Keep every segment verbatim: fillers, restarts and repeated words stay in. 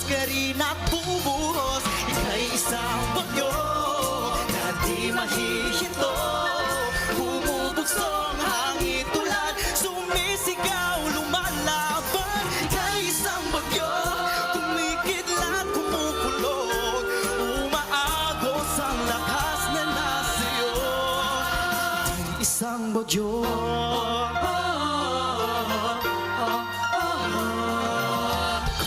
Karina bubuhos, ika'y isang bagyo na di mahihinto. Bumubugso ang hangin tulad, sumisigaw, lumalaban. Ika'y isang bagyo, kumikidlat, kumukulog. Umaagos ang lakas na nasa iyo. Ika'y isang bagyo.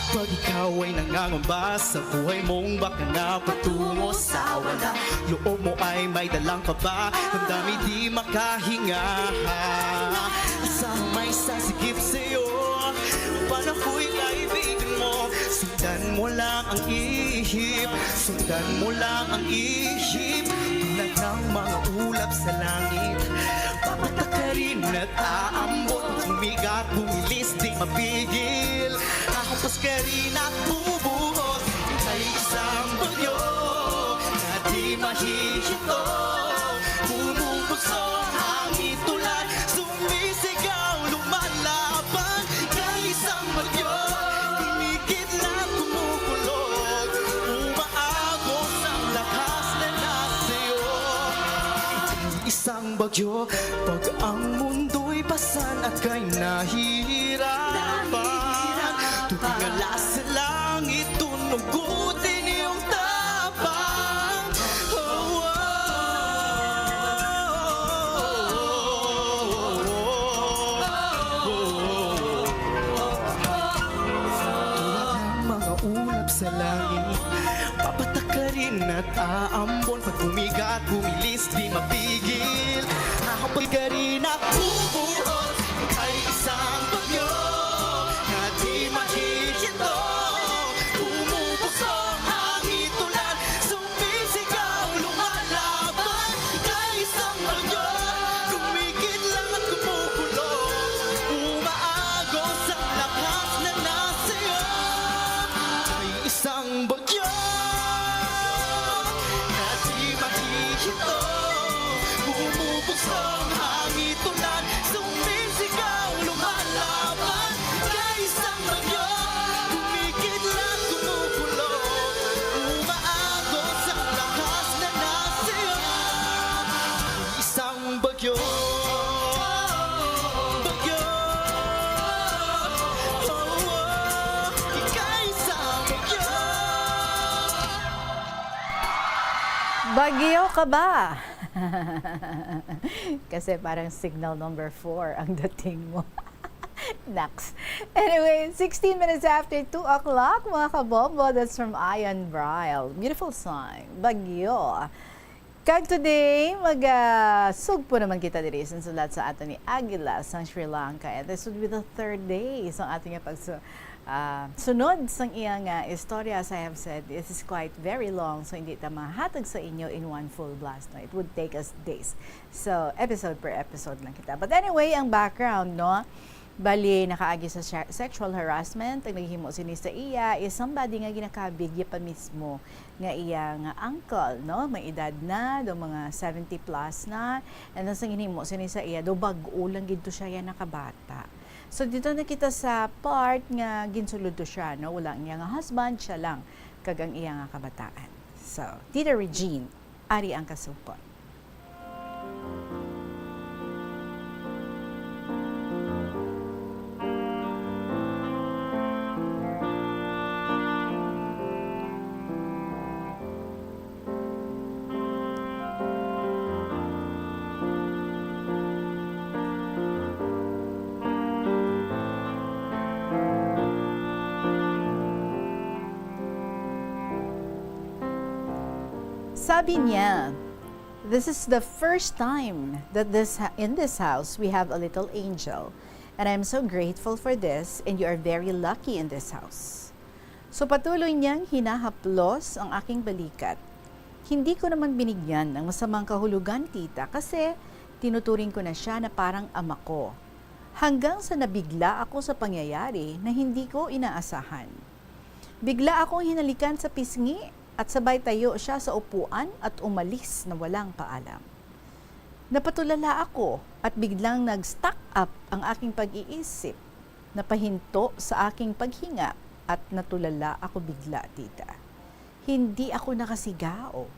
Kapag ikaw ay nangangamba sa buhay mong baka na patungo sa wala, loob mo ay may dalang kaba, damdamin di makahinga. Isang may sasigip sa'yo, panakoy kaibigan mo. Sundan mo lang ang ihip, sundan mo lang ang ihip. Tulad ng mga ulap sa langit, papatakarin at aambon. Umigat, bumilis, di mapigil. Hahampas ka rin at bubuhos. Ika'y isang bagyo na di mahihinto. Bumubugso ang hangin tulad, sumisigaw, lumalaban. Ika'y isang bagyo, kumikidlat, kumukulog. Umaagos ang lakas na nasa iyo. Ika'y isang bagyo, pag ang mundo'y pasan at kay nahihirapan. Tuwing ala sa langit, tunugutin iyong tapang. Oh, oh, oh, oh, oh, oh. Tulad ng mga ulap sa langit, papatakarin at aambon. Pag umigat, bumilis, di mapigil. Hahampas ka rin at bubuhos. Ika'y isang bagyo na di mahihinto. Bumubugso ang hangin tulad, sumisigaw, lumalaban. Ika'y isang bagyo, kumikidlat, kumukulog. Umaagos ang lakas na nasa iyo. Ika'y isang bagyo na di mahihinto. Bumubugso ang hangin tulad, sumisigaw, lumalaban. Ika'y isang bagyo, kumikidlat, kumukulog. Umaagos ang lakas na nasa iyo. Isang bagyo, bagyo, oh, oh, ika'y isang bagyo. Bagyo ka ba? Kasi parang signal number four ang dating mo. Naks. Anyway, sixteen minutes after two o'clock, mga kabombo, that's from Ian Bryle. Beautiful song, Bagyo. Kag today, mag-, ah, sugpo naman kita diri sa sulat sa ato ni Aguila sang Sri Lanka. And this would be the third day sa ato nga pagsu-, ah, sunod sang iya nga istorya. As I have said, this is quite very long, so hindi ta mahatag sa inyo in one full blast, no? It would take us days. So, episode per episode lang kita. But anyway, ang background, no? Bali, nakaagi sa se-, sexual harassment, ang naghimo sini sa iya is somebody nga ginakabig ya pa mismo nga iya nga uncle, no? May edad na, daw mga seventy plus na. And then, sa ginhimo sini sa iya, daw bag-o lang gid to siya ya nakabata. So, dito na kita sa part nga ginsulod to siya, no? Wala ang iya nga husband, siya lang, kag ang iya nga kabataan. So, Tita Regine, ari ang kasukon. Sabi niya, "This is the first time that this ha-, in this house we have a little angel, and I'm so grateful for this, and you are very lucky in this house." So patuloy niyang hinahaplos ang aking balikat. Hindi ko naman binigyan ng masamang kahulugan, tita, kasi tinuturing ko na siya na parang ama ko. Hanggang sa nabigla ako sa pangyayari na hindi ko inaasahan. Bigla akong hinalikan sa pisngi at sabay tayo siya sa upuan at umalis na walang paalam. Napatulala ako at biglang nag-stuck up ang aking pag-iisip. Napahinto sa aking paghinga at natulala ako bigla, tita. Hindi ako nakasigao.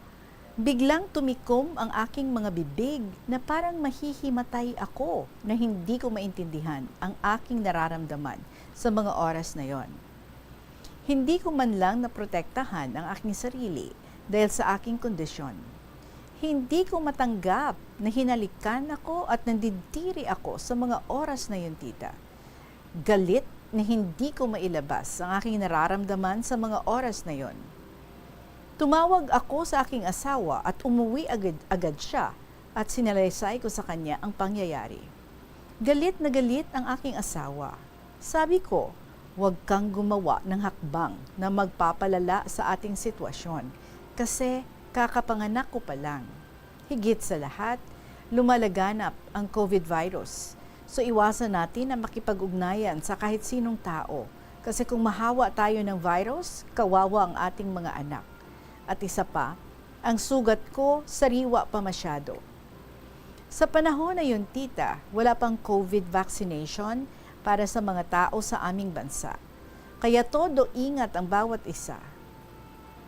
Biglang tumikom ang aking mga bibig na parang mahihimatay ako na hindi ko maintindihan ang aking nararamdaman sa mga oras na yon. Hindi ko man lang naprotektahan ang aking sarili dahil sa aking kondisyon. Hindi ko matanggap na hinalikan ako at nandidiri ako sa mga oras na yun, tita. Galit na hindi ko mailabas ang aking nararamdaman sa mga oras na yon. Tumawag ako sa aking asawa at umuwi agad, agad siya at sinalaysay ko sa kanya ang pangyayari. Galit na galit ang aking asawa. Sabi ko, "Huwag kang gumawa ng hakbang na magpapalala sa ating sitwasyon kasi kakapanganak ko pa lang." Higit sa lahat, lumalaganap ang COVID virus. So, iwasan natin ang makipag-ugnayan sa kahit sinong tao, kasi kung mahawa tayo ng virus, kawawa ang ating mga anak. At isa pa, ang sugat ko sariwa pa masyado. Sa panahon na yun, tita, wala pang COVID vaccination para sa mga tao sa aming bansa. Kaya todo ingat ang bawat isa.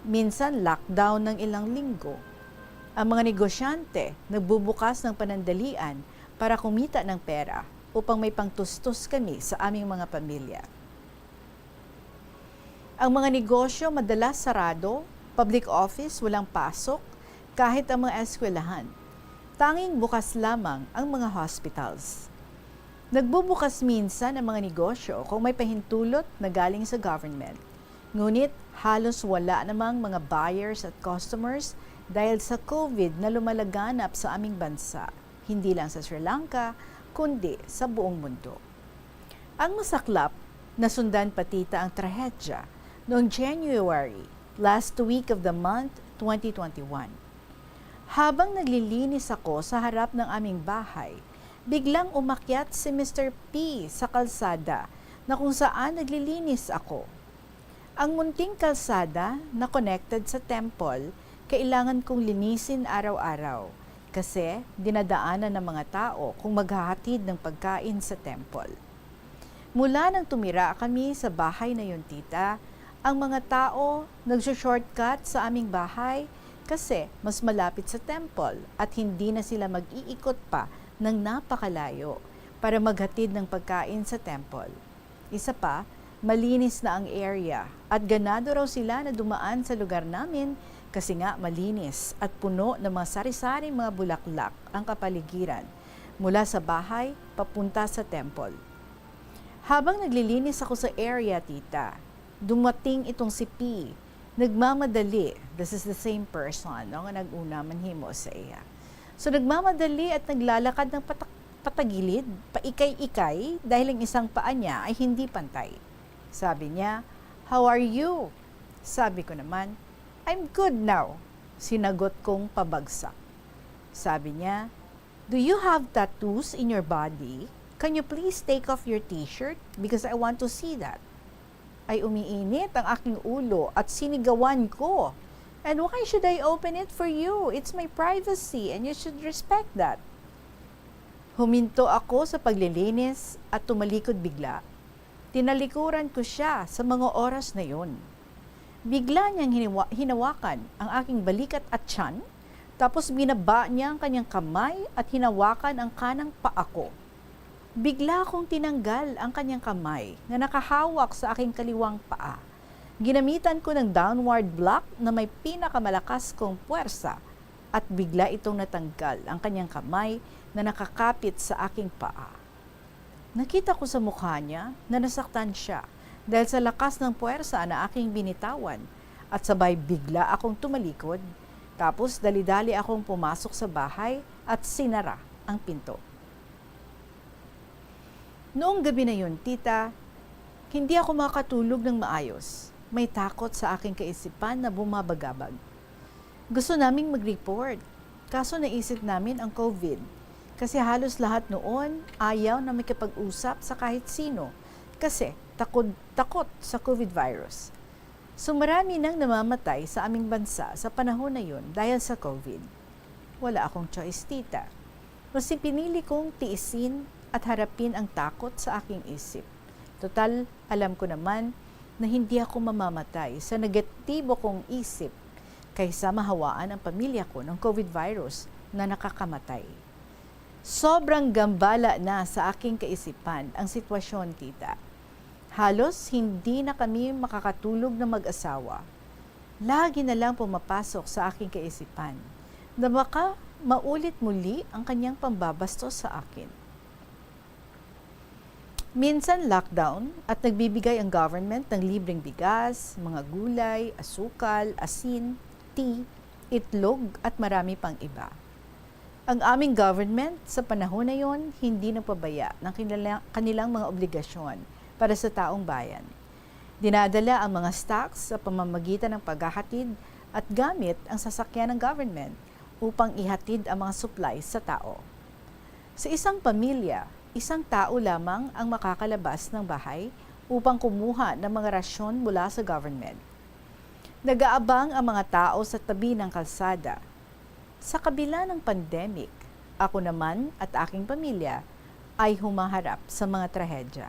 Minsan lockdown ng ilang linggo. Ang mga negosyante nagbubukas ng panandalian para kumita ng pera upang may pangtustos kami sa aming mga pamilya. Ang mga negosyo madalas sarado, public office walang pasok, kahit ang mga eskwelahan. Tanging bukas lamang ang mga hospitals. Nagbubukas minsan ang mga negosyo kung may pahintulot na galing sa government. Ngunit halos wala namang mga buyers at customers dahil sa COVID na lumalaganap sa aming bansa, hindi lang sa Sri Lanka, kundi sa buong mundo. Ang masaklap, nasundan pa, tita, ang trahedya noong January, last week of the month, twenty twenty-one. Habang naglilinis ako sa harap ng aming bahay, biglang umakyat si Mister P sa kalsada na kung saan naglilinis ako. Ang munting kalsada na connected sa temple, kailangan kong linisin araw-araw kasi dinadaanan ng mga tao kung maghahatid ng pagkain sa temple. Mula nang tumira kami sa bahay na yun, tita, ang mga tao nagso-shortcut sa aming bahay kasi mas malapit sa temple at hindi na sila mag-iikot pa ng napakalayo para maghatid ng pagkain sa temple. Isa pa, malinis na ang area at ganado raw sila na dumaan sa lugar namin kasi nga malinis at puno ng mga sari-saring mga bulaklak ang kapaligiran mula sa bahay papunta sa temple. Habang naglilinis ako sa area, tita, dumating itong si P. Nagmamadali. This is the same person, no, nga nag-una manhimo sa iya. So, nagmamadali at naglalakad ng patak-, patagilid, paikay-ikay, dahil ang isang paa niya ay hindi pantay. Sabi niya, "How are you?" Sabi ko naman, "I'm good now." Sinagot kong pabagsak. Sabi niya, "Do you have tattoos in your body? Can you please take off your t-shirt? Because I want to see that." Ay, umiinit ang aking ulo at sinigawan ko. "And why should I open it for you? It's my privacy and you should respect that." Huminto ako sa paglilinis at tumalikod bigla. Tinalikuran ko siya sa mga oras na yun. Bigla niyang hiniwa-, hinawakan ang aking balikat at tiyan, tapos binaba niya ang kanyang kamay at hinawakan ang kanang paa ko. Bigla kong tinanggal ang kanyang kamay na nakahawak sa aking kaliwang paa. Ginamitan ko ng downward block na may pinakamalakas kong puwersa at bigla itong natanggal ang kanyang kamay na nakakapit sa aking paa. Nakita ko sa mukha niya na nasaktan siya dahil sa lakas ng puwersa na aking binitawan at sabay bigla akong tumalikod, tapos dali-dali akong pumasok sa bahay at sinara ang pinto. Noong gabi na yun, tita, hindi ako makatulog ng maayos. May takot sa aking kaisipan na bumabagabag. Gusto naming mag-report, kaso naisip namin ang COVID. Kasi halos lahat noon ayaw na makipag-usap sa kahit sino kasi takot, takot sa COVID virus. So, marami nang namamatay sa aming bansa sa panahon na yun dahil sa COVID. Wala akong choice, tita. Mas pinili kong tiisin at harapin ang takot sa aking isip. Total, alam ko naman na hindi ako mamamatay sa negatibo kong isip kaysa mahawaan ang pamilya ko ng covid virus na nakakamatay. Sobrang gambala na sa aking kaisipan ang sitwasyon, tita. Halos hindi na kami makakatulog na mag-asawa. Lagi na lang pumapasok sa aking kaisipan na baka maulit muli ang kanyang pambabastos sa akin. Minsan lockdown at nagbibigay ang government ng libreng bigas, mga gulay, asukal, asin, tea, itlog at marami pang iba. Ang aming government sa panahon na yon hindi nagpabaya ng kinila-, kanilang mga obligasyon para sa taong bayan. Dinadala ang mga stocks sa pamamagitan ng paghahatid at gamit ang sasakyan ng government upang ihatid ang mga supplies sa tao. Sa isang pamilya, isang tao lamang ang makakalabas ng bahay upang kumuha ng mga rasyon mula sa government. Nag-aabang ang mga tao sa tabi ng kalsada. Sa kabila ng pandemic, ako naman at aking pamilya ay humaharap sa mga trahedya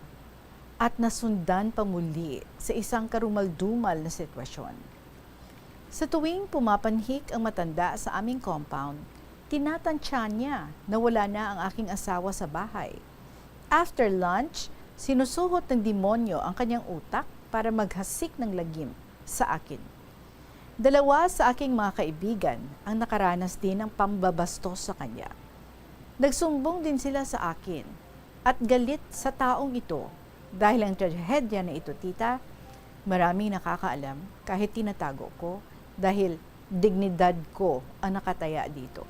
at nasundan pa muli sa isang karumaldumal na sitwasyon. Sa tuwing pumapanhik ang matanda sa aming compound, tinatantya niya na wala na ang aking asawa sa bahay. After lunch, sinusuhot ng demonyo ang kanyang utak para maghasik ng lagim sa akin. Dalawa sa aking mga kaibigan ang nakaranas din ng pambabastos sa kanya. Nagsumbong din sila sa akin at galit sa taong ito dahil ang trahedya na ito, tita, maraming nakakaalam kahit tinatago ko dahil dignidad ko ang nakataya dito.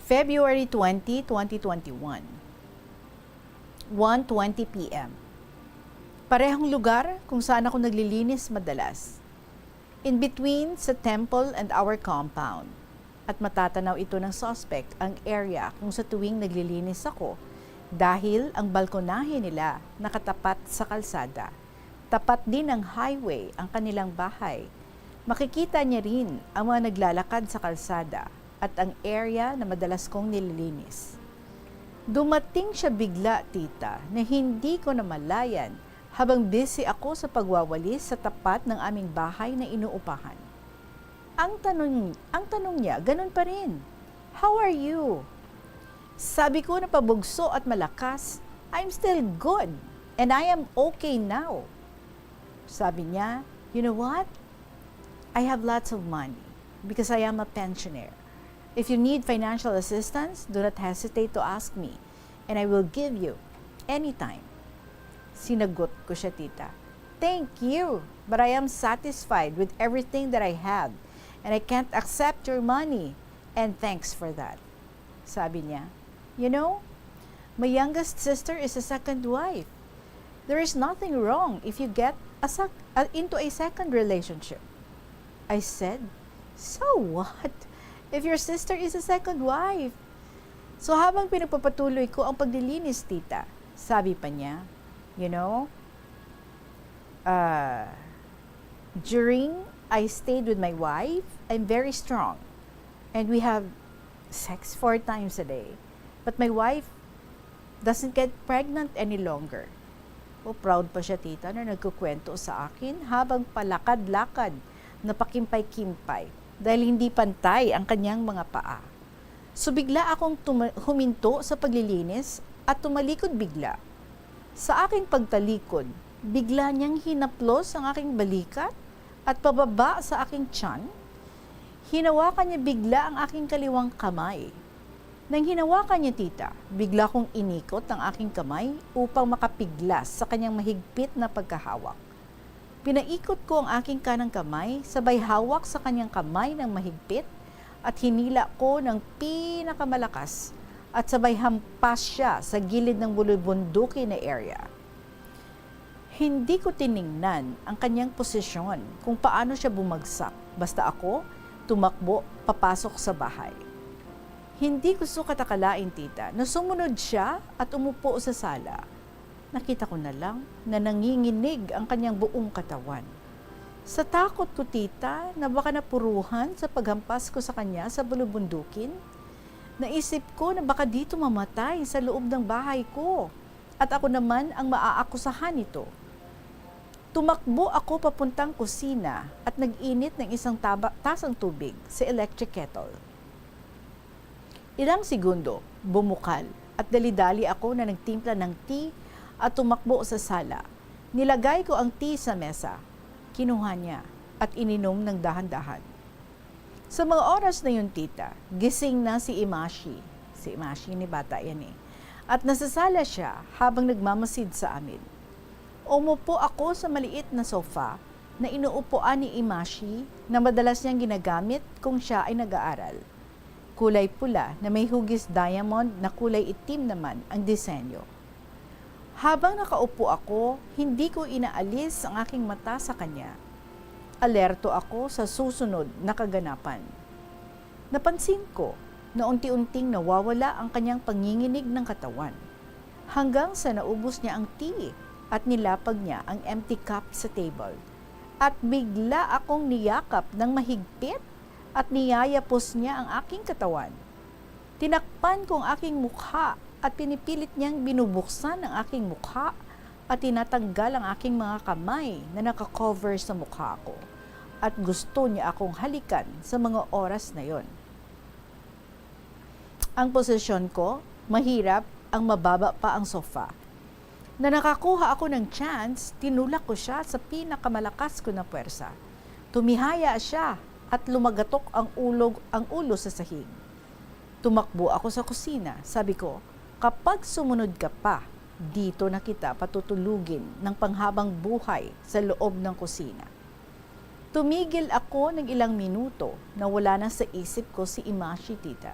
February twenty, twenty twenty-one, one twenty P M. Parehong lugar kung saan ako naglilinis madalas. In between sa temple and our compound. At matatanaw ito ng suspect ang area kung sa tuwing naglilinis ako dahil ang balkonahe nila nakatapat sa kalsada. Tapat din ng highway ang kanilang bahay. Makikita niya rin ang mga naglalakad sa kalsada at ang area na madalas kong nililinis. Dumating siya bigla, tita, na hindi ko namalayan habang busy ako sa pagwawalis sa tapat ng aming bahay na inuupahan. Ang tanong, ang tanong niya, ganun pa rin, "How are you?" Sabi ko na pabugso at malakas, "I'm still good, and I am okay now." Sabi niya, "You know what? I have lots of money because I am a pensioner. If you need financial assistance, do not hesitate to ask me, and I will give you anytime." Sinagot ko siya, tita, "Thank you, but I am satisfied with everything that I have, and I can't accept your money, and thanks for that." Sabi niya, "You know, my youngest sister is a second wife. There is nothing wrong if you get a sec-, uh, into a second relationship." I said, "So what if your sister is a second wife?" So habang pinagpapatuloy ko ang paglilinis, tita, sabi pa niya, "You know, uh, during I stayed with my wife, I'm very strong. And we have sex four times a day. But my wife doesn't get pregnant any longer." O, proud pa siya, tita, na nagkukwento sa akin habang palakad-lakad na pakimpay-kimpay dahil hindi pantay ang kanyang mga paa. So, bigla akong tuma-, huminto sa paglilinis at tumalikod bigla. Sa aking pagtalikod, bigla niyang hinaplos ang aking balikat at pababa sa aking tiyan. Hinawakan niya bigla ang aking kaliwang kamay. Nang hinawakan niya, tita, bigla kong inikot ang aking kamay upang makapiglas sa kanyang mahigpit na pagkahawak. Pinaikot ko ang aking kanang kamay, sabay hawak sa kanyang kamay ng mahigpit, at hinila ko ng pinakamalakas, at sabay hampas siya sa gilid ng bulubundukin na area. Hindi ko tiningnan ang kanyang posisyon kung paano siya bumagsak, basta ako tumakbo papasok sa bahay. Hindi ko sukat akalain, tita, na sumunod siya at umupo sa sala. Nakita ko na lang na nanginginig ang kanyang buong katawan. Sa takot ko, tita, na baka napuruhan sa paghampas ko sa kanya sa bulubundukin, naisip ko na baka dito mamatay sa loob ng bahay ko at ako naman ang maaakusahan nito. Tumakbo ako papuntang kusina at nag-init ng isang taba-, tasang tubig sa electric kettle. Ilang segundo, bumukal at dali-dali ako na nagtimpla ng tea at tumakbo sa sala. Nilagay ko ang tea sa mesa. Kinuha niya at ininom ng dahan-dahan. Sa mga oras na yun, tita, gising na si Imashi. Si Imashi ni bata yan eh. At nasasala siya habang nagmamasid sa amin. Umupo ako sa maliit na sofa na inuupuan ni Imashi na madalas niyang ginagamit kung siya ay nag-aaral. Kulay pula na may hugis diamond na kulay itim naman ang disenyo. Habang nakaupo ako, hindi ko inaalis ang aking mata sa kanya. Alerto ako sa susunod na kaganapan. Napansin ko na unti-unting nawawala ang kanyang panginginig ng katawan, hanggang sa naubos niya ang tea at nilapag niya ang empty cup sa table. At bigla akong niyakap ng mahigpit at niyayapos niya ang aking katawan. Tinakpan ko ang aking mukha at pinipilit niyang binubuksan ang aking mukha at tinatanggal ang aking mga kamay na naka-cover sa mukha ko. At gusto niya akong halikan sa mga oras na yon. Ang posisyon ko, mahirap ang mababa pa ang sofa. Na nakakuha ako ng chance, tinulak ko siya sa pinakamalakas ko na puwersa. Tumihaya siya at lumagatok ang ulo, ang ulo sa sahig. Tumakbo ako sa kusina. Sabi ko, "Kapag sumunod ka pa, dito na kita patutulugin ng panghabang buhay sa loob ng kusina." Tumigil ako ng ilang minuto na wala na sa isip ko si Imashi, tita.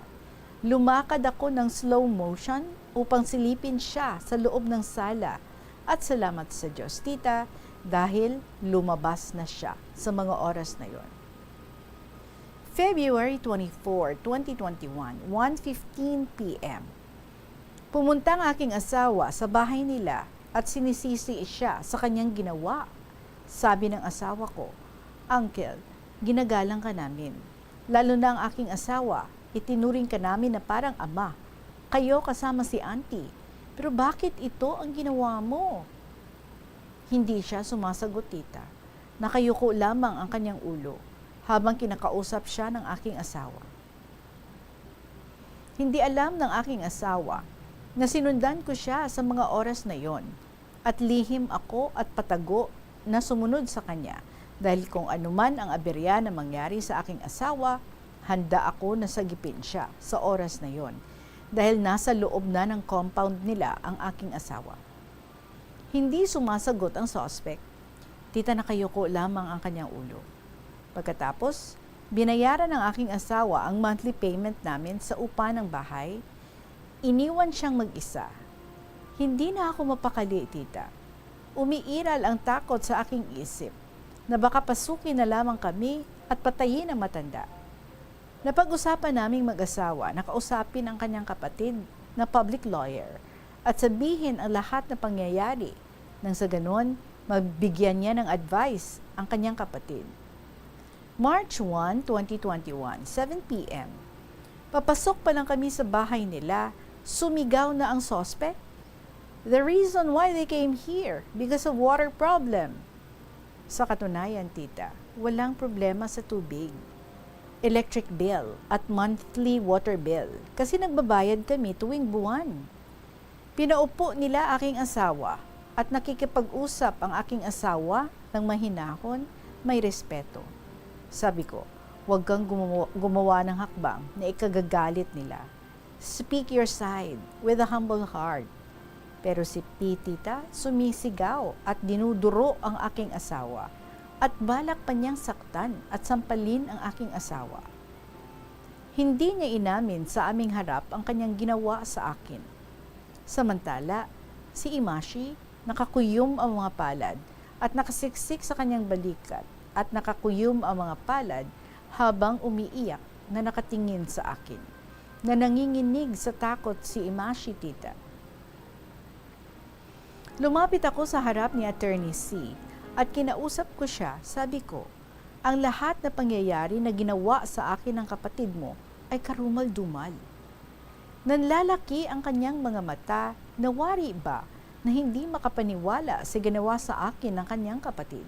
Lumakad ako ng slow motion upang silipin siya sa loob ng sala. At salamat sa Diyos, tita, dahil lumabas na siya sa mga oras na yon. February twenty-four, twenty twenty-one, one fifteen P M. Pumunta ang aking asawa sa bahay nila at sinisisi siya sa kanyang ginawa. Sabi ng asawa ko, "Uncle, ginagalang ka namin. Lalo na ang aking asawa, itinuring ka namin na parang ama. Kayo kasama si auntie. Pero bakit ito ang ginawa mo?" Hindi siya sumasagot, tita. Nakayuko lamang ang kanyang ulo habang kinakausap siya ng aking asawa. Hindi alam ng aking asawa na sinundan ko siya sa mga oras na yon, at lihim ako at patago na sumunod sa kanya, dahil kung anuman ang aberya na mangyari sa aking asawa, handa ako na sagipin siya sa oras na yon, dahil nasa loob na ng compound nila ang aking asawa. Hindi sumasagot ang suspect. Tita, nakayuko lamang ang kanyang ulo. Pagkatapos, binayaran ng aking asawa ang monthly payment namin sa upa ng bahay. Iniwan siyang mag-isa. Hindi na ako mapakali, tita. Umiiral ang takot sa aking isip na baka pasukin na lamang kami at patayin ang matanda. Napag-usapan naming mag-asawa na kausapin ang kanyang kapatid na public lawyer at sabihin ang lahat na pangyayari, nang sa ganon, mabigyan niya ng advice ang kanyang kapatid. March one, twenty twenty-one, seven P M. Papasok pa lang kami sa bahay nila, sumigaw na ang suspect. The reason why they came here, because of water problem. Sa katunayan, tita, walang problema sa tubig, electric bill, at monthly water bill kasi nagbabayad kami tuwing buwan. Pinaupo nila aking asawa at nakikipag-usap ang aking asawa ng mahinahon, may respeto. Sabi ko, "Huwag kang gumawa, gumawa ng hakbang na ikagagalit nila. Speak your side with a humble heart." Pero si P, tita, sumisigaw at dinuduro ang aking asawa at balak pa niyang saktan at sampalin ang aking asawa. Hindi niya inamin sa aming harap ang kanyang ginawa sa akin. Samantala, si Imashi, nakakuyom ang mga palad at nakasiksik sa kanyang balikat at nakakuyom ang mga palad habang umiiyak na nakatingin sa akin. Na nanginginig sa takot si Imashi, tita. Lumapit ako sa harap ni Attorney C at kinausap ko siya. Sabi ko, "Ang lahat na pangyayari na ginawa sa akin ng kapatid mo ay karumal-dumal." Nanlalaki ang kanyang mga mata na wari ba na hindi makapaniwala sa ginawa sa akin ng kanyang kapatid.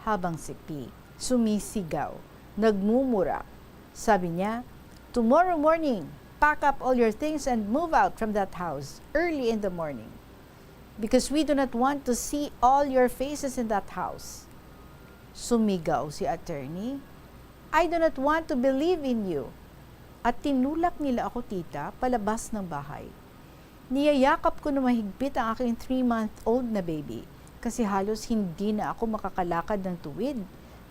Habang si P sumisigaw, nagmumura, sabi niya, "Tomorrow morning, pack up all your things and move out from that house early in the morning, because we do not want to see all your faces in that house." Sumigaw si attorney, "I do not want to believe in you." At tinulak nila ako, tita, palabas ng bahay. Niyayakap ko na mahigpit ang aking three-month-old na baby kasi halos hindi na ako makakalakad ng tuwid.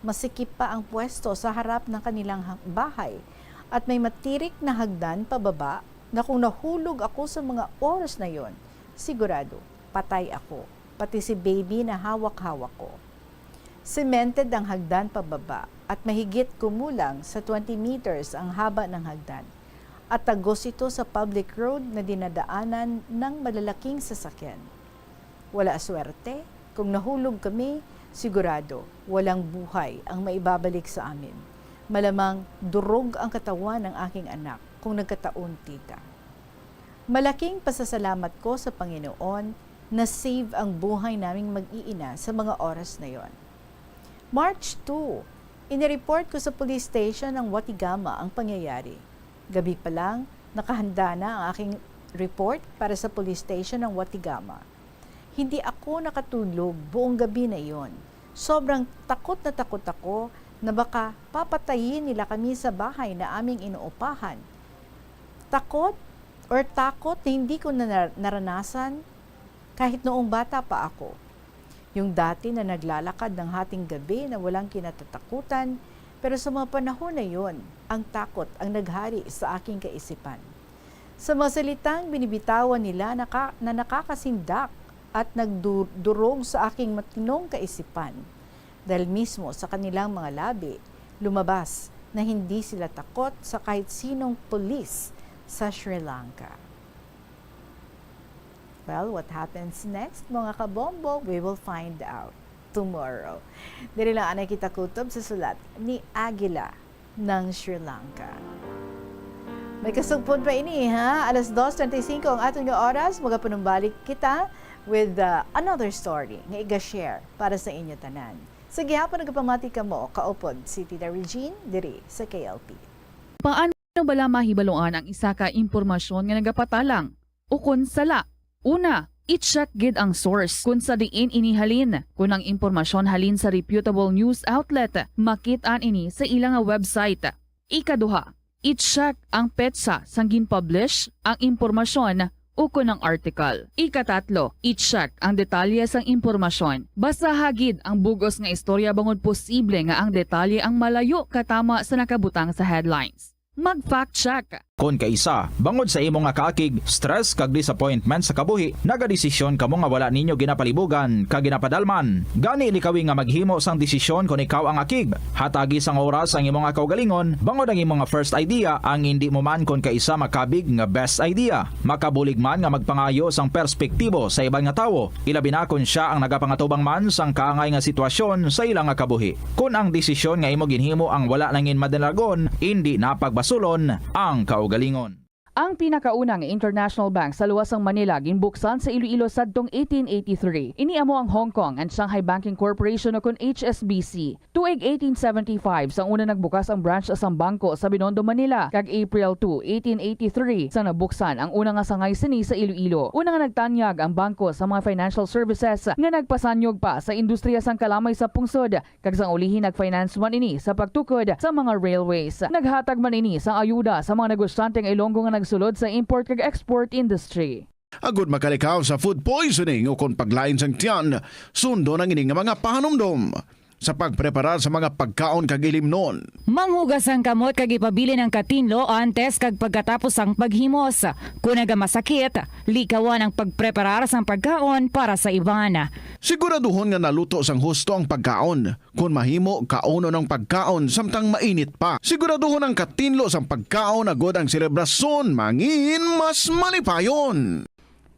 Masikip pa ang pwesto sa harap ng kanilang ha-, bahay at may matirik na hagdan pababa na kung nahulog ako sa mga oras na yon, sigurado, patay ako, pati si baby na hawak-hawak ko. Semented ang hagdan pababa at mahigit kumulang sa twenty meters ang haba ng hagdan. At tagos ito sa public road na dinadaanan ng malalaking sasakyan. Wala swerte, kung nahulog kami, sigurado walang buhay ang maibabalik sa amin. Malamang durog ang katawan ng aking anak kung nagkataon, tita. Malaking pasasalamat ko sa Panginoon na save ang buhay naming mag-iina sa mga oras na yon. March two, inireport ko sa police station ng Watigama ang pangyayari. Gabi pa lang, nakahanda na ang aking report para sa police station ng Watigama. Hindi ako nakatulog buong gabi na yon. Sobrang takot na takot ako na baka papatayin nila kami sa bahay na aming inuupahan. Takot or takot na hindi ko na nar-, naranasan kahit noong bata pa ako. Yung dati na naglalakad ng hating gabi na walang kinatatakutan, pero sa mga panahon na yon, ang takot ang naghari sa aking kaisipan. Sa mga salitang binibitawan nila naka-, na nakakasindak at nagdurog sa aking matinong kaisipan, dahil mismo sa kanilang mga labi, lumabas na hindi sila takot sa kahit sinong pulis sa Sri Lanka. Well, what happens next, mga kabombo? We will find out tomorrow. Diri lang anay kita kutob sa sulat ni Aguila ng Sri Lanka. May kasugpon pa ini, ha? Alas dos treinta y cinco ang aton nga oras. Magapanumbalik kita with, uh, another story nga iga-share para sa inyo tanan. Sa gihapon, nagapamati kamo, kaupod si Tita Regine diri sa K L P. Paano bala mahibaluan ang isa ka impormasyon nga nagapatalang ukon sala? Una, i-check gid ang source kon sa diin ini halin. Kon ang impormasyon halin sa reputable news outlet, makit-an ini sa ila nga website. Ikaduha, i-check ang petsa sang gin-publish ang impormasyon ukon ang article. Ikatatlo, i-check ang detalye sang impormasyon. Basaha gid ang bug-os nga istorya bangod posible nga ang detalye ang malayo katama sa nakabutang sa headlines. Mag-fact check. Kon kaisa, bangod sa imo nga kaakig, stress kag disappointment sa kabuhi, nagadesisyon kamo nga wala ninyo ginapalibugan kag ginapadalman. Gani, likawi nga maghimo sang desisyon kon ikaw ang akig. Hatagi sang oras ang imo nga kaugalingon, bangod ang imo nga first idea ang indi mo man kon kaisa makabig nga best idea. Makabulig man nga magpangayo sang perspektibo sa iban nga tawo, ilabi na kon sia ang nagapangatubang man sang kaangay nga sitwasyon sa ila nga kabuhi. Kon ang desisyon nga imo ginhimo ang wala nangin madalagon, indi na pagbasulon ang kaugalingon. Ang pinakauna nga international bank sa luwas sang Manila ginbuksan sa Iloilo sadtong eighteen eighty-three. Ini amo ang Hong Kong and Shanghai Banking Corporation, o kon H S B C. Tuig eighteen seventy-five, sang una nagbukas ang branch sang bangko sa Binondo, Manila, kag April two, eighteen eighty-three, sang nabuksan ang una nga sangay sini sa Iloilo. Una nga nagtanyag ang bangko sa mga financial services nga nagpasanyog pa sa industriya sang kalamay sa pungsod, kag sang ulihi nag-finance man ini sa pagtukod sa mga railways. Naghatag man ini sang ayuda sa mga negosyante nga Ilonggo nga nagsulod sa import kag export industry. Agud makalikaw sa food poisoning ukon paglain sang tiyan, sundon ang ini nga mga pahanumdom. Sa pagpreparar sa mga pagkaon kag ilimnon. Manghugas ang kamot kag ipabilin ang katinlo antes kag pagkatapos sang paghimos. Kon nagamasakit, likawan ang pagpreparar sang pagkaon para sa iban. Siguraduhon nga naluto sang husto ang pagkaon. Kon mahimo, kaunon ang pagkaon samtang mainit pa. Siguraduhon ang katinlo sang pagkaon agud ang selebrasyon mangin mas malipayon.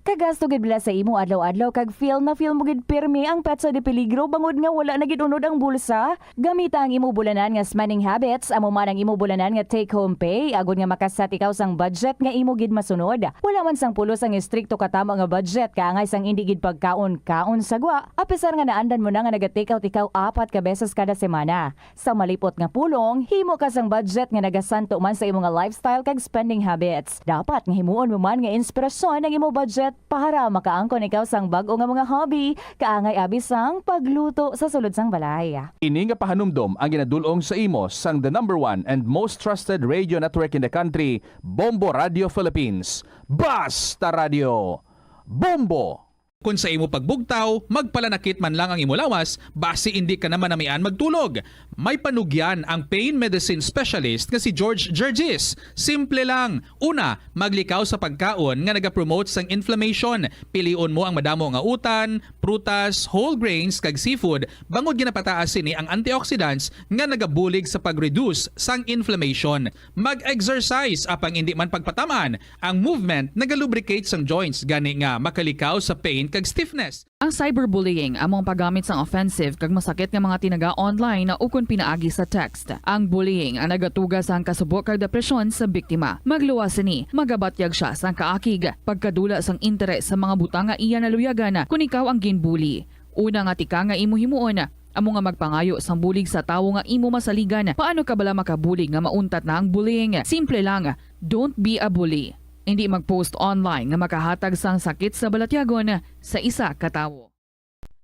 Kagasto gid bala sa imo adlaw-adlaw kag feel na feel mo gid pirmi ang petsa de peligro bangod nga wala na gid unod ang bulsa? Gamita ang imo bulanan nga spending habits, amo man ang imo bulanan nga take-home pay, agod nga makaset ikaw sang budget nga imo gid masunod. Wala man sang pulos ang estrikto katamo nga budget, kaangay sang indi gid pagkaon-kaon sa gwa, apisar nga naandan mo na nga naga-take out ikaw apat ka beses kada semana. Sa malipot nga pulong, himo ka sang budget nga nagasanto man sa imo nga lifestyle kag spending habits. Dapat nga himuon mo man nga inspirasyon ang imo budget para makaangkon ikaw sang bag-o nga mga hobby, kaangay abi sang pagluto sa sulod sang balay. Ini nga pahanumdom ang ginadul-ong sa imo sang the number one and most trusted radio network in the country, Bombo Radio Philippines. Basta Radio! Bombo! Kon sa imo pagbugtaw, magpalanakit man lang ang imo lawas, basi indi ka na manamian magtulog. May panugyan ang pain medicine specialist nga si George Gergis. Simple lang. Una, maglikaw sa pagkaon nga nagapromote sang inflammation. Pilion mo ang madamo nga utan, prutas, whole grains, kag seafood, bangod ginapataas sini ang antioxidants nga nagabulig sa pag-reduce sang inflammation. Mag-exercise, apang indi man pagpatam-an. Ang movement nagalubricate sang joints, gani nga makalikaw sa pain kag stiffness. Ang cyberbullying amo ang paggamit sang offensive kag masakit nga mga tinaga online ukon pinaagi sa text. Ang bullying ang nagatuga sang kasubo kag depresyon sa biktima. Magluwas sini, magabatyag sia sang kaakig, pagkadula sang interes sa mga butang nga iya naluyagan kon ikaw ang ginbully. Una nga tika nga imo himuon, amo nga magpangayo sang bulig sa tawo nga imo masaligan. Paano ka bala makabulig nga mauntat na ang bullying? Simple lang, don't be a bully. Indi mag-post online nga makahatag sang sakit sa balatyagon sa isa ka tawo.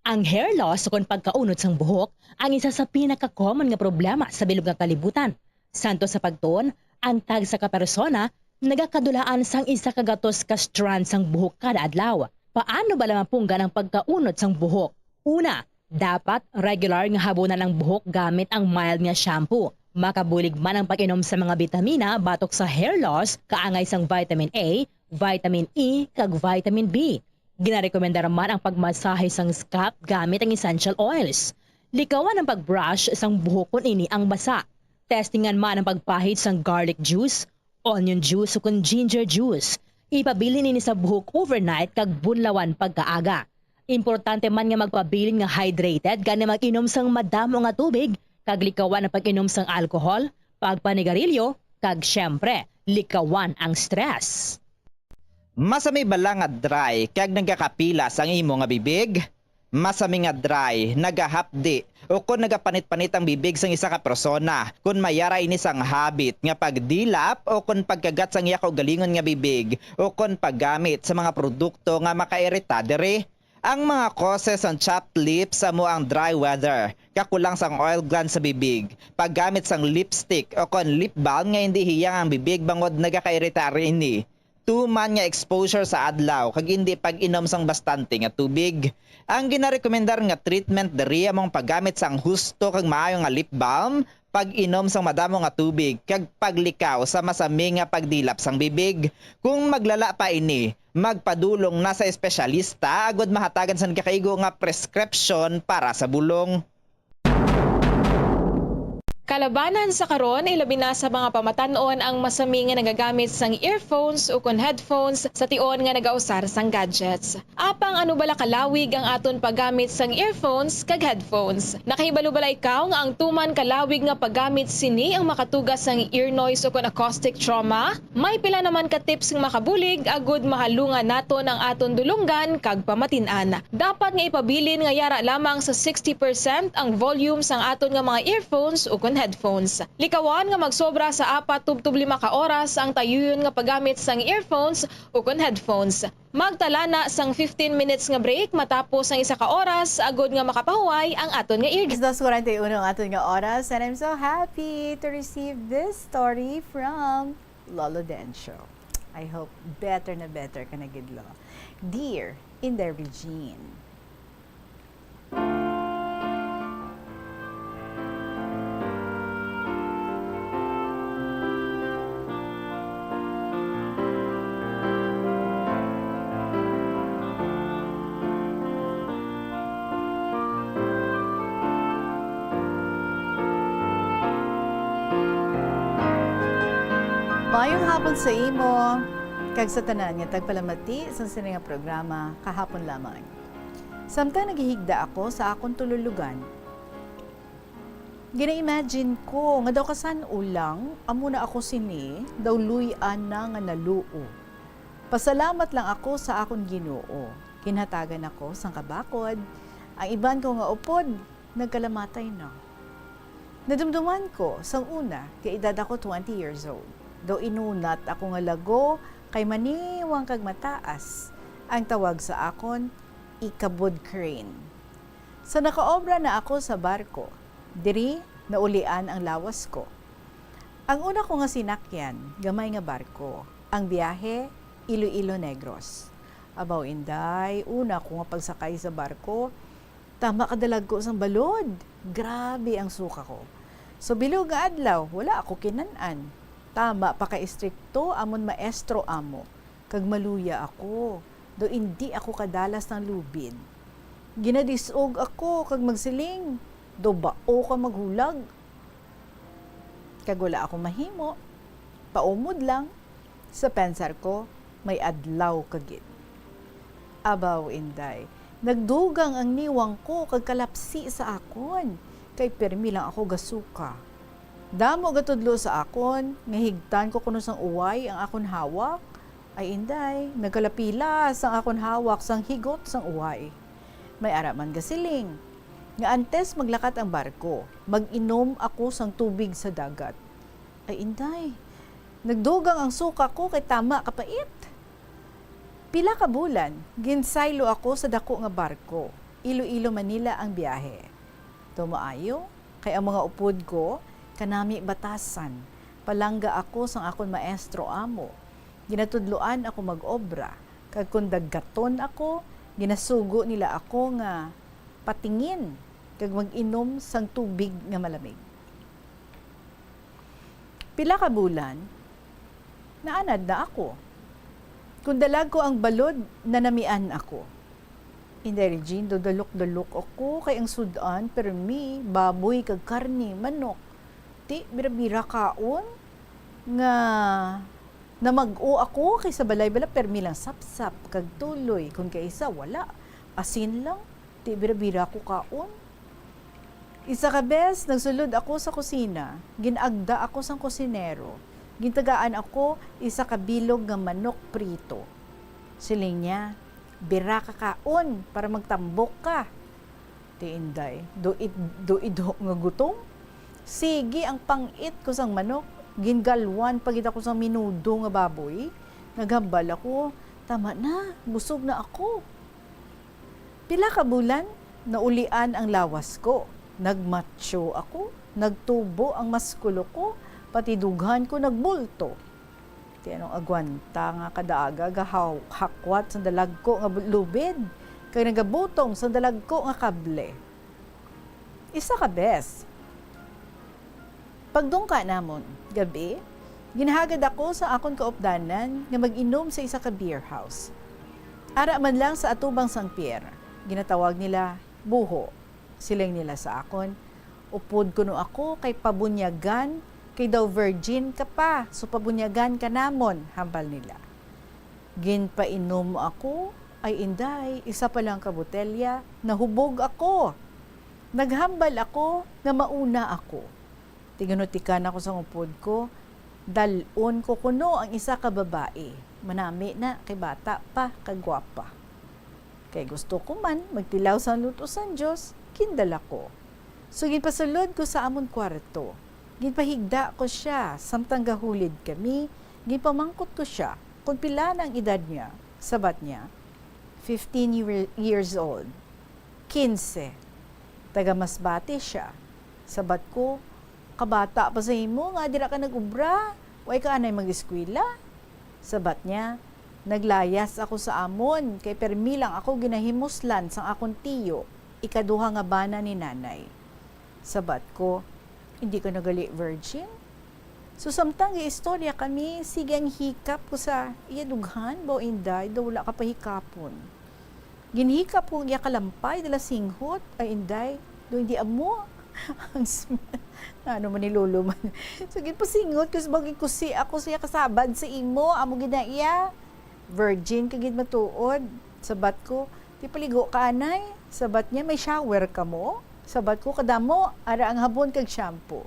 Ang hair loss ukon pagkaunod sang buhok ang isa sa pinaka-common nga problema sa bilog nga kalibutan. Santo sa pagtuon, ang tagsa ka persona nagakadulaan sang isa ka gatos ka strand sang buhok kada adlaw. Paano bala mapunggan ang pagkaunod sang buhok? Una, dapat regular nga habunan ang buhok gamit ang mild nga shampoo. Makabulig man ang pag-inom sa mga bitamina batok sa hair loss, kaangay sang vitamin A, vitamin E, kag vitamin B. Ginarekomendar man ang pagmasahe sang scalp gamit ang essential oils. Likawan ang pag-brush sang buhok kon ini ang basa. Testingan man ang pagpahid sang garlic juice, onion juice, ukon ginger juice. Ipabilin ini sa buhok overnight kag bunlawan pagkaaga. Importante man nga magpabilin nga hydrated, gani mag-inom sang madamo nga tubig, kag likawan ang pag-inom sang alcohol, pagpanigarilyo, kag, siyempre, likawan ang stress. Masami bala nga dry kag nagakapilas ang imo nga bibig? Masami nga dry, nagahapdi, ukon nagapanit-panit ang bibig sang isa ka persona kon may ara ini sang habit nga pagdilap ukon pagkagat sang iya kaugalingon nga bibig ukon paggamit sa mga produkto nga makairita diri. Ang mga causes sang chapped lips amo ang dry weather, kakulang sang oil gland sa bibig, paggamit sang lipstick ukon lip balm nga indi hiyang ang bibig bangod nagakairita ini, tuman nga exposure sa adlaw kag indi pag-inom sang bastante nga tubig. Ang ginarekomendar nga treatment diri amo ang paggamit sang husto kag maayo nga lip balm, pag-inom sang madamo nga tubig, kag paglikaw sa masami nga pagdilap sang bibig. Kung maglala pa ini, magpadulong na sa espesyalista agud mahatagan sang nakaigo nga prescription para sa bulong. Kalabanan sa karon, ilabi na sa mga pamatan-on ang masami nga nagagamit sang earphones ukon headphones sa tion nga nagausar sang gadgets. Apang ano bala kalawig ang aton paggamit sang earphones kag headphones? Nakahibalo bala ikaw nga ang tuman kalawig nga paggamit sini ang makatuga sang ear noise ukon acoustic trauma? May pila naman ka tips nga makabulig agud mahalungan naton ang aton dulonggan kag pamatin-an. Dapat nga ipabilin nga yara lamang sa sixty percent ang volume sang aton nga mga earphones ukon headphones. Likawan nga magsobra sa apat tubtob lima ka oras ang tayuyon nga paggamit sang earphones ukon headphones. Magtala na sang fifteen minutes nga break matapos ang isa ka oras agud nga makapahuway ang aton nga ear. Alas dos kuwarenta y uno ang aton nga oras, and I'm so happy to receive this story from Lolo Dencio. I hope better na better ka na gid, Lo. Dear Inday Regine. Mayong hapon sa imo. Kag sa tanan nga tagpalamati sa sini nga programa kahapon lamang. Samtang naghihigda ako sa akon tululugan, gina-imagine ko nga daw kasan-o lang amo na ako sini, daw luy-an na nga naluo. Pasalamat lang ako sa akon Ginoo. Ginhatagan ako sang kabakod. Ang iban ko nga upod nagkalamatay na. Nadumduman ko sang una nga edad ako twenty years old. Daw inunat ako nga lago kay maniwang kag mataas. Ang tawag sa akon, ikabod crane. Sa nakaobra na ako sa barko, diri naulian ang lawas ko. Ang una ko nga sinakyan, gamay nga barko. Ang biyahe, Iloilo, Negros. Abaw, Inday, una ko nga pagsakay sa barko, tama kadalagko sang balod. Grabe ang suka ko. Sa bilog nga adlaw, wala ako kinan-an. Tama pa ka istrikto amon maestro amo, kag maluya ako, daw indi ako kadalas ng lubid. Ginadis-og ako kag magsiling, "Daw bao ka maghulag?" Kag wala ako mahimo, paumod lang. Sa pensar ko, may adlaw ka gid. Abaw, Inday, nagdugang ang niwang ko kag kalapsi sa akon, kay pirmi lang ako gasuka. Damo gatudlo sa akon nga higtan ko kuno sang uway ang akon hawak. Ay, Inday, nagkalapilas ang akon hawak sang higot sang uway. May ara man gasiling nga antes maglakat ang barko, mag-inom ako sang tubig sa dagat. Ay, Inday, nagdugang ang suka ko kay tama kapait. Pila ka bulan, ginsaylo ako sa dako nga barko. Iloilo, Manila ang biyahe. Daw maayo, kay ang mga upod ko, kanami batasan. Palangga ako sang akon maestro amo. Ginatudloan ako mag-obra, kag kon daggaton ako, ginasugo nila ako nga patingin kag mag-inom sang tubig nga malamig. Pila ka bulan, naanad na ako. Kon dalagko ang balod, nanamian ako. Inday Regine, daw dalok-dalok ako, kay ang sud-an, permi, baboy kag karne, manok. Ti, bira-bira kaon nga namag-o ako, kay sa balay bala, permi lang sapsap kag tuloy, kon kaisa, wala. Asin lang, ti, bira-bira ko kaon. Isa ka bes, nagsulod ako sa kusina. Gin-agda ako sang kusinero. Gintagaan ako isa ka bilog nga manok prito. Siling niya, "Bira ka kaon para magtambok ka." Ti, Inday, duid-, duido nga gutom. Sige ang pang-it ko sang manok. Gingalwan pa gid ako sang minudo nga baboy. Naghambal ako, "Tama na, busog na ako." Pila ka bulan, naulian ang lawas ko. Nagmatso ako, nagtubo ang maskulo ko, pati dughan ko nagbulto. Ti anong agwanta nga kadaaga gahaw-, hakwat sa dalagko nga bu-, lubid, kag nagabutong sa dalagko nga kable. Isa ka bes, pagdungka namon, gab-i, ginhagad ako sa akon kaupdanan nga mag-inom sa isa ka beer house. Ara man lang sa atubang sang pier, ginatawag nila Buho. Siling nila sa akon, "Upod kuno ako kay pabunyagan, kay daw virgin ka pa, so pabunyagan ka namon," hambal nila. Ginpainom ako, ay inday, isa pa lang ka botelya, nahubog ako. Naghambal ako nga mauna ako. Tigunutikan ako sang upod ko, dal-on ko kuno ang isa ka babayi. Manami na, kay bata pa, kag gwapa. Kay gusto ko man magtilaw sang luto sang Dios, gindala ko. So ginpasulod ko sa amon kwarto. Ginpahigda ko sia, samtang gahulid kami, ginpamangkot ko sia kon pila na ang edad niya. Sabat niya, "Fifteen year-, years old." "Kinse." Taga Masbate sia. Sabat ko, "Kabata pa sa imo nga dira ka nag-ubra, way ka anay mag-eskwela?" Sabat niya, "Naglayas ako sa amon, kay permi lang ako ginahimuslan sang akon tiyo, ikaduha nga bana ni nanay." Sabat ko, "Indi ka na gali virgin?" So, samtang giistorya kami, sige ang hikap ko sa iya dughan, baw inday, daw wala ka pahikapon. Ginhikap ko ang iya kalampay, dala singhot, ay inday, daw indi amo. Ang sm-, ano man ni Lolo man. So, ginpasingot ko, sa bagay, kusi ako siya kasabad sa imo, amo gid na iya. Virgin ka gid matuod. Sabat ko, "Di paligo ka, anay?" Sabat niya, "May shower ka mo?" Sabat ko, "Kadamo, ara ang habon kag shampoo."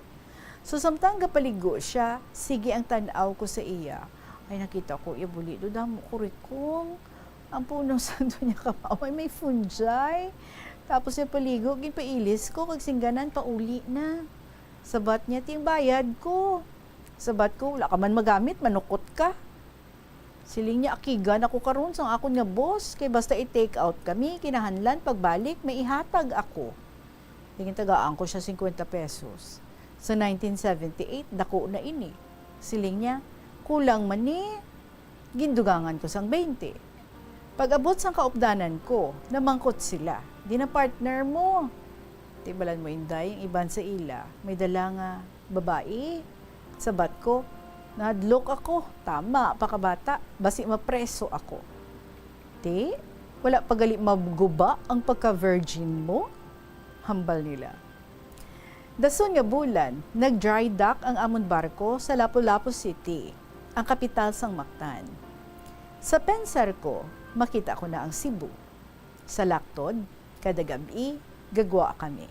So, samtang gapaligo siya, sige ang tan-aw ko sa iya. Ay, nakita ko, iya buli, do damo kurikong. Ang punong santo niya kamao, may fungi. Tapos niya paligo, ginpailis ko, kag singganan, pauli na. Sabat niya, "Ting bayad ko." Sabat ko, "Wala ka man magamit, manukot ka." Siling niya, "Akigan ako karon sang akon nga boss, kay basta i-take out kami, kinahanglan pagbalik may ihatag ako." Tingin tagaan ko siya fifty pesos. Sa nineteen seventy-eight, dako na ini. Siling niya, "Kulang man ni." Gindugangan ko sang twenty. Pag-abot sang kaupdanan ko, namangkot sila, "Di na partner mo?" Tibalan mo, Inday, ang iban sa ila may dala nga babayi. Sabat ko, "Nahadlok ako. Tama, pakabata. Basi mapreso ako." "Ti, wala pa gali maguba ang pagka-virgin mo?" hambal nila. Dason nga bulan, nag-dry dock ang amon barko sa Lapu-Lapu City, ang kapital sang Mactan. Sa pensar ko, makita ko na ang Cebu. Sa laktod, kada gab-i, gagwa kami.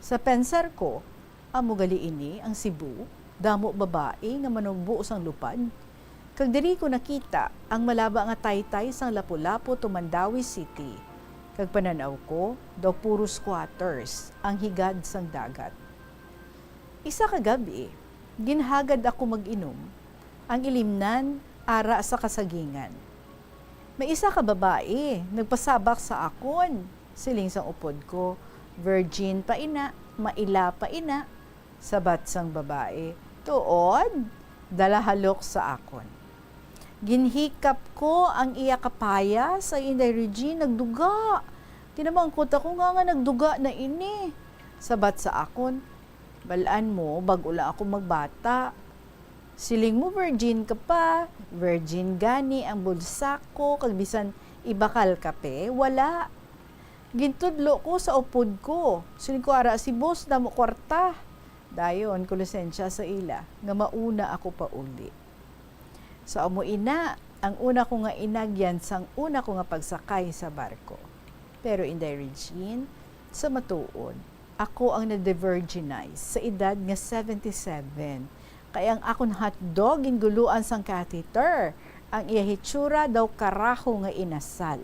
Sa pensar ko, "Amo gali ini ang Cebu, damo babayi nga manugbo sang lupad." Kag diri ko nakita ang malaba nga taytay sang Lapu-Lapu to Mandaue City, kag panan-aw ko, daw puro squatters ang higad sang dagat. Isa ka gab-i, ginhagad ako mag-inom ang ilimnan ara sa kasagingan. May isa ka babayi nagpasabak sa akon. Siling sang upod ko, "Virgin pa ina, maila pa ina." Sabat sang babayi, "Tuod?" Dalahalok sa akon. Ginhikap ko ang iya kapayas, ay Inday Regine, nagduga. Tinamangkot ako nga, nga nagduga na ini. Sabat sa akon, "Bal-an mo, bag-o lang ako magbata. Siling mo virgin ka pa, virgin gani ang bulsa ko, kag bisan ibakal kape, wala." Gintudlo ko sa upod ko. Siling ko, "Ara si boss, damo kwarta." Dayon ko lisensya sa ila nga mauna ako pauli. So, amo ina ang una ko nga inagyan sang una ko nga pagsakay sa barko. Pero, Inday Regine, sa matuod, ako ang na-virginize sa edad nga seventy-seven, kay ang akon hotdog ginguluan sang catheter, ang iya hitsura daw karaho nga inasal.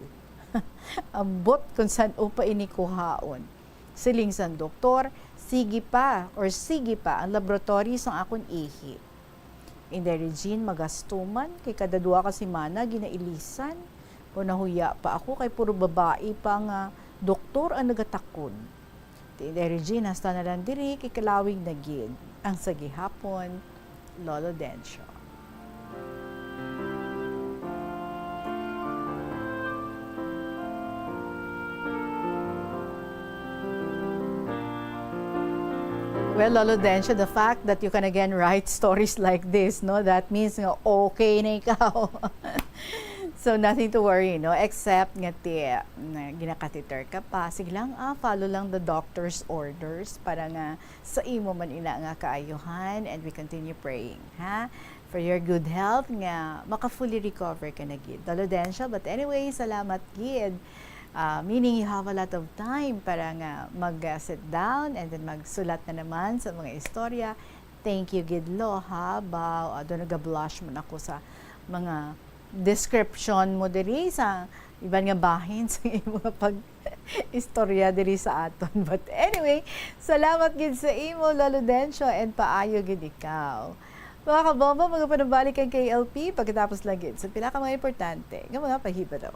Ambot kon san-o pa ini kuhaon. Siling sang doktor, "Sige pa, or sige pa ang laboratory sang akon ihi." Inday Regine, magasto man, kay kada duha ka semana ginailisan. Kon nahuya pa ako, kay puro babayi pa nga doktor ang nagatakod. Ti Inday Regine, hasta na lang diri, kay kalawig na gid ang sa gihapon, Lolo Dencio. Well, Lolo Dencio, the fact that you can again write stories like this, no, that means nga okay na ikaw. So, nothing to worry, no, except nga ti, na ginakatheter ka pa. Sige lang, ah, follow lang the doctor's orders para nga sa imo man ina nga kaayuhan, and we continue praying, ha? For your good health, nga maka-fully recover ka na gid, Lolo Dencio. But anyway, salamat gid. Ah, meaning you have a lot of time para nga mag, ah, sit down and then magsulat na naman sa mga istorya. Thank you gid, Lo, ha? Ba, ah, doon nag-blush man ako sa mga description mo diri sa iban nga bahin sa imo nga pag-istorya diri sa aton. But anyway, salamat gid sa imo, Lolo Dencio, and paayo gid ikaw. Mga kabombo, magapanubalik ang K L P pagkatapos lang gid sa pila ka mga importante nga mga pahibalo.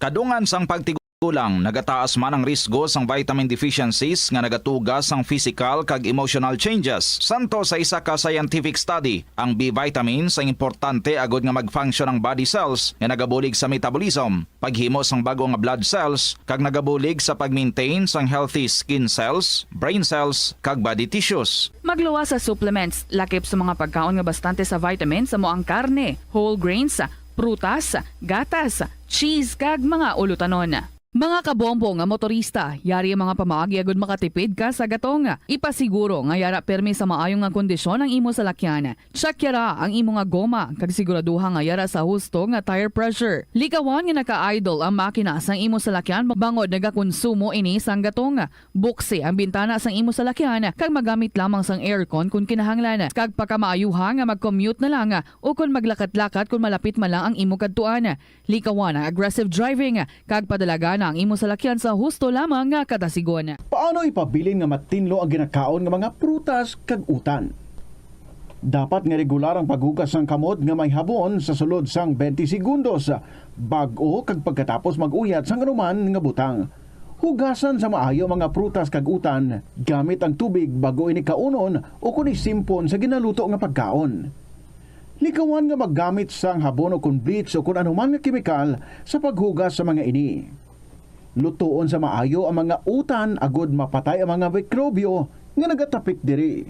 Kadungan sang pagtigulang, nagataas man ang risgo sang vitamin deficiencies nga nagatuga sang physical kag emotional changes. Santo sa isa ka scientific study, ang B vitamins ang importante agud nga mag-function ang body cells nga nagabulig sa metabolism, paghimo sang bag-o nga blood cells, kag nagabulig sa pag-maintain sang healthy skin cells, brain cells, kag body tissues. Magluwas sa supplements, lakip sa mga pagkaon nga bastante sa vitamins, amo ang karne, whole grains, prutas, gatas, cheese, kag mga ulutanon. Mga kabombo nga motorista, yari ang mga pamaagi agud makatipid ka sa gatong. Ipasiguro nga yara permi sa maayo nga kondisyon ang imo salakyan. Check yara ang imo nga goma, kag siguraduha nga yara sa husto nga tire pressure. Likawan nga naka-idle ang makina sang imo salakyan bangod nagakonsumo ini sang gatong. Buksi ang bintana sang imo salakyan kag magamit lamang sang aircon kon kinahanglan, kag pakamaayuha nga mag-commute na lang o kon maglakat-lakat kon malapit man lang ang imo kadtuan. Likawan ang aggressive driving kag padalagana ang imo salakyan sa husto lamang nga kadasigon. Paano ipabilin nga matinlo ang ginakaon nga mga prutas kag utan? Dapat nga regular ang paghugas sang kamot nga may habon sa sulod sang twenty segundos, bag-o kag pagkatapos mag-uyat sang anuman nga butang. Hugasan sa maayo ang mga prutas kag utan gamit ang tubig bag-o ini kaunon o kon isimpon sa ginaluto nga pagkaon. Likawan nga maggamit sang habon o kon bleach o kon anuman nga kemikal sa paghugas sa mga ini. Lutoon sa maayo ang mga utan agud mapatay ang mga mikrobyo nga nagatapik diri.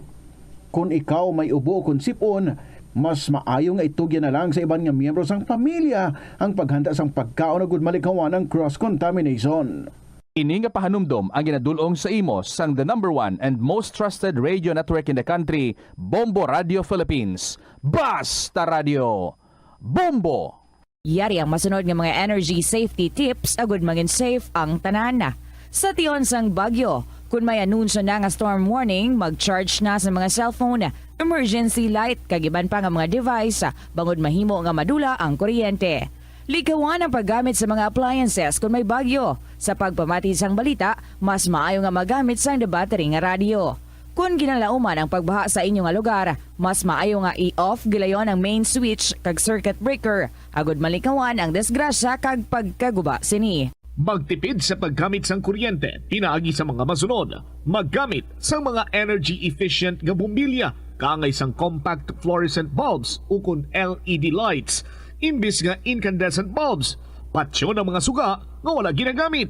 Kon ikaw may ubo o kon sip-on, mas maayo nga itugyan na lang sa iban nga miyembro sang pamilya ang paghanda sang pagkaon agud malikawan ang cross contamination. Ini nga pahanumdom ang ginadul-ong sa imo sang the number one and most trusted radio network in the country, Bombo Radio Philippines. Basta Radio, Bombo! Yari ang masunod nga mga energy safety tips agud mangin safe ang tanan. Sa tion sang bagyo, kun may anunsyo na nga storm warning, mag-charge na sa mga cellphone, emergency light, kag iban pa nga mga device, bangod mahimo nga madula ang kuryente. Likawan ang paggamit sa mga appliances kon may bagyo. Sa pagpamati sang balita, mas maayo nga magamit sang the battery nga radyo. Kon ginalauman ang pagbaha sa inyo nga lugar, mas maayo nga i-off gilayon ang main switch kag circuit breaker, agud malikawan ang disgrasya kag pagkaguba sini. Magtipid sa paggamit sang kuryente pinaagi sa mga masunod: maggamit sang mga energy efficient nga bombilya, kaangay sang compact fluorescent bulbs ukon L E D lights imbis nga incandescent bulbs. Patyon ang mga suga nga wala ginagamit.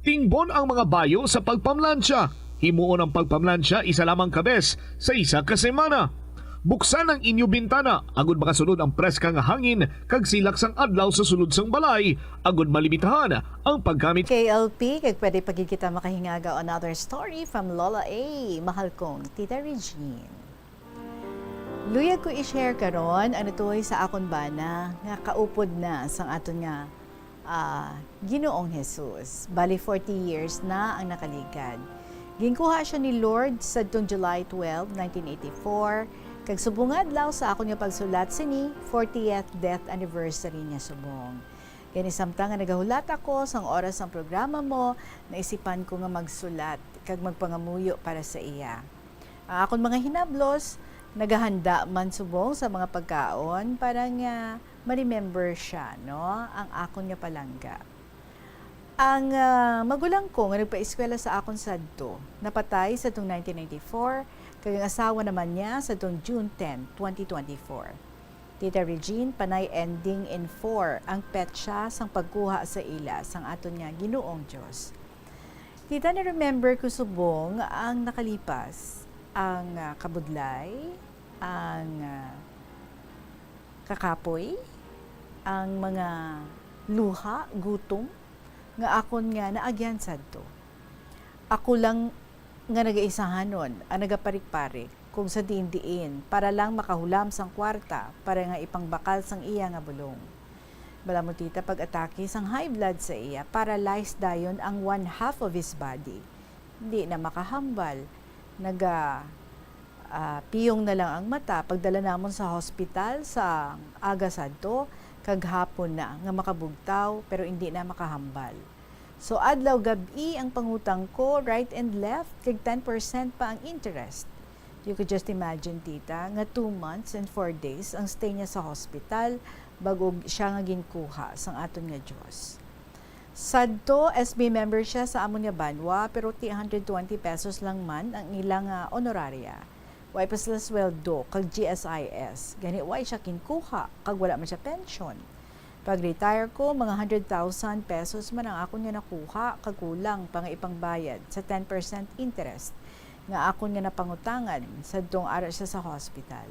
Tingbon ang mga bayo sa pagpamlansya. Himuon ang pagpamlansya isa lamang ka bes sa isa ka semana. Buksan ang inyo bintana agud makasulod ang preska nga hangin kag silak sang adlaw sa sulod sang balay, agud malimitahan ang paggamit. K L P, kag pwede pa gid kita makahingaga another story from Lola A. Mahal kong Tita Regine. Luyag ko i-share karon ang natuhoy sa akon bana nga kaupod na sang aton nga, ah, Ginoong Jesus. Bali, forty years na ang nakaligad. Ginkuha siya ni Lord sadtong July twelve, nineteen eighty-four, kag subong nga adlaw sa akon nga pagsulat sini, fortieth death anniversary niya subong. Gani, samtang nga nagahulat ako sang oras sang programa mo, naisipan ko nga magsulat kag magpangamuyo para sa iya. Ang akon mga hinablos, nagahanda man subong sa mga pagkaon para nga ma-remember siya, no, ang akon nga palangga. Ang, ah, magulang ko nga nagpaeskwela sa akon sadto, napatay sadtong nineteen ninety-four, kag ang asawa naman niya sadtong June ten, twenty twenty-four. Tita Regine, panay ending in four ang petsa sang pagkuha sa ila sang aton nga Ginoong Dios. Tita, na-remember ko subong ang nakalipas, ang, ah, kabudlay, ang, ah, kakapoy, ang mga luha, gutom, nga akon nga naagyan sadto. Ako lang nga nagaisahanon ang nagaparik-parik kung sa diin-diin para lang makahulam sang kwarta para nga ipangbakal sang iya nga bulong. Bala mo, tita, pag-atake sang high blood sa iya, paralyzed dayon ang one half of his body. Di na makahambal. Naga, ah, piyong na lang ang mata. Pagdala namon sa hospital sa aga sadto, kag hapon na nga makabugtaw, pero indi na makahambal. So, adlaw gab-i ang pangutang ko, right and left, kag ten percent pa ang interest. You could just imagine, tita, nga two months and four days ang stay niya sa hospital, bag-o siya nga ginkuha sang aton nga Dios. Sadto, S B member siya sa amon nga banwa, pero three hundred twenty pesos lang man ang ila nga honoraria. Way pa sila sweldo kag G S I S. Gani, way siya kinkuha, kag wala man siya pension. Pag-retire ko, mga hundred thousand pesos man ang akon nga nakuha, kag kulang pa nga ipangbayad sa ten percent interest nga akon nga napangutangan sadtong ara siya sa hospital.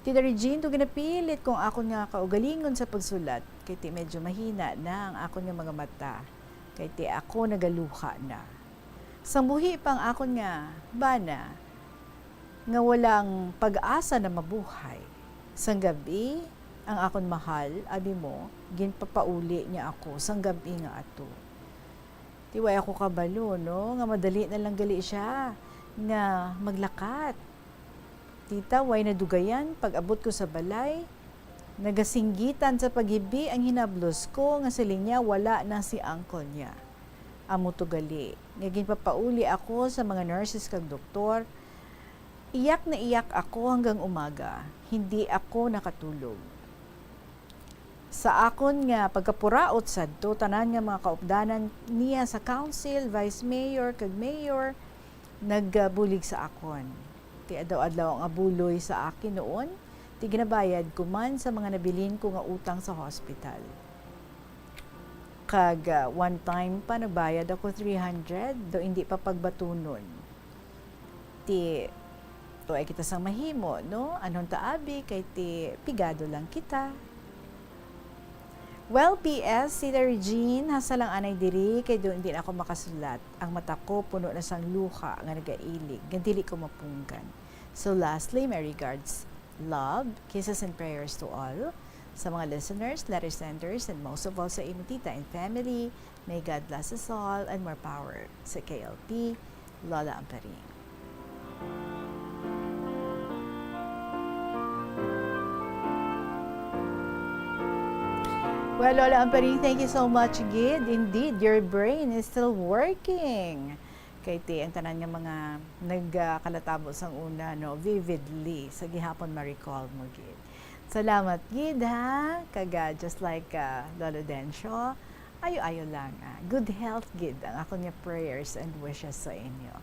Tita Regine, do ginapilit kong akon nga kaugalingon sa pagsulat, kay ti medyo mahina na ang akon nga mga mata, kay ti ako nagaluha na. Sang buhi pa ang akon nga bana, nga walang pag-asa na mabuhay. Sang gab-i, ang akon mahal, abi mo, ginpapauli niya ako sang gab-i nga ato. Ti way ako kabalo, no, nga madali na lang gali siya nga maglakat. Tita, way nadugayan, pag-abot ko sa balay, nagasinggitan sa paghibi ang hinablos ko nga siling niya wala na si uncle niya. Amo to gali, nga ginpapauli ako sa mga nurses kag doktor. Iyak na iyak ako hanggang umaga. Hindi ako nakatulog. Sa akon nga pagkapuraot sadto, tanan nga mga kaupdanan niya sa council, vice mayor, kag mayor, nagbulig sa akon. Ti adlaw-adlaw nga buloy sa akin noon, ti ginabayad ko man sa mga nabilin ko nga utang sa hospital. Kag, ah, one time pa nagbayad ako three hundred, daw hindi pa pagbatunon. Ti, tuway kita sang mahimo, no? Anong ta abi, kay ti pigado lang kita. Well, P S, Tita Regine, hasta lang anay diri, kay doon din ako makasulat. Ang mata ko puno na sang luha nga nagailig, nga dili ko mapunggan. So lastly, my regards, love, kisses and prayers to all, sa mga listeners, letter senders, and most of all sa imo tita and family. May God bless us all and more power sa K L P. Lola Amparing. Well, Lola Amparing, thank you so much, gid. Indeed, your brain is still working. Kay ti ang tanan nga mga nagkalatabo sang una, no, vividly sa gihapon ma-recall mo gid. Salamat gid, ha. Kag, ah, just like, ah, Lolo Dencio, ayo-ayo lang, ah. Good health gid ang akon nga prayers and wishes sa inyo.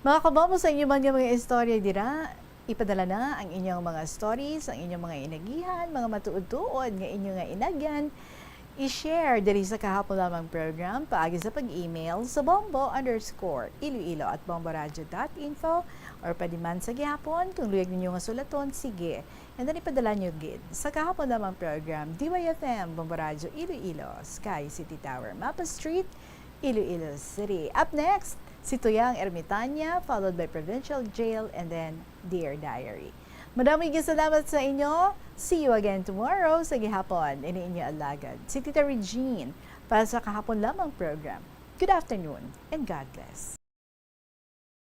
Mga kabombo, sa inyo man nga mga istorya dira, ipadala na ang inyong mga stories, ang inyong mga inagihan, mga matuod-tuod nga inyo nga inagyan, i-share diri sa Kahapon Lamang program paagi sa pag-email sa bombo underscore iloilo at bomboradio dot info, or pwede man sa gihapon, kung luyag ninyo nga sulaton, sige. And then ipadala nyo gid sa Kahapon Lamang program, D Y F M, Bombo Radyo Iloilo, Sky City Tower, Mapa Street, Iloilo City. Up next, si Tuyang Ermitania, followed by Provincial Jail, and then Dear Diary. Madamo nga salamat sa inyo. See you again tomorrow sa gihapon. Ini inyo alagad, si Tita Regine, para sa Kahapon Lamang program. Good afternoon and God bless.